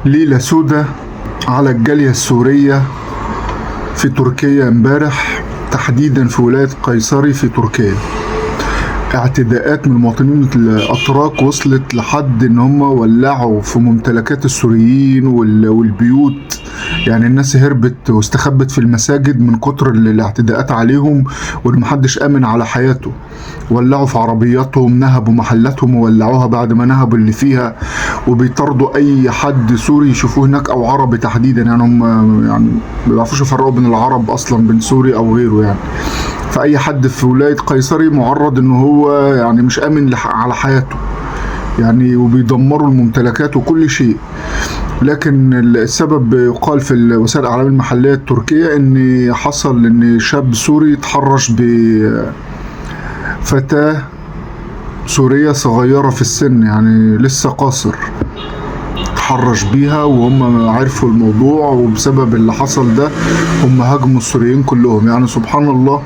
ليلة سودة على الجالية السورية في تركيا امبارح، تحديدا في ولاية قيصري في تركيا. اعتداءات من المواطنين الأتراك وصلت لحد ان هم ولعوا في ممتلكات السوريين والبيوت. يعني الناس هربت واستخبت في المساجد من كتر الاعتداءات عليهم، وان محدش امن على حياته. ولعوا في عربياتهم، نهبوا محلاتهم وولعوها بعد ما نهبوا اللي فيها، وبيطاردوا اي حد سوري يشوفوه هناك او عربي تحديدا. يعني هم يعني ما بيعرفوش يفرقوا بين العرب اصلا، بين سوري او غيره. يعني فاي حد في ولاية قيصري معرض ان هو يعني مش امن على حياته يعني، وبيدمروا الممتلكات وكل شيء. لكن السبب يقال في وسائل الاعلام المحلية التركية ان حصل ان شاب سوري تحرش بفتاة سورية صغيرة في السن، يعني لسه قاصر، تحرش بيها وهم عرفوا الموضوع، وبسبب اللي حصل ده هم هاجموا السوريين كلهم. يعني سبحان الله،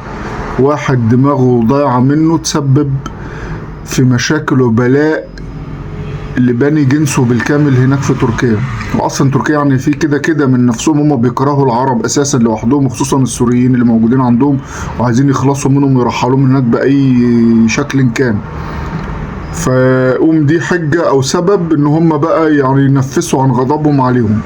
واحد دماغه ضايعة منه تسبب في مشاكل وبلاء لبني جنسه بالكامل هناك في تركيا. واصلا تركيا يعني في كده كده من نفسهم هم بيكرهوا العرب اساسا لوحدهم، وخصوصا السوريين اللي موجودين عندهم، وعايزين يخلصوا منهم ويرحلوهم هناك باي شكل كان. فقوم دي حجة او سبب ان هم بقى يعني ينفسوا عن غضبهم عليهم.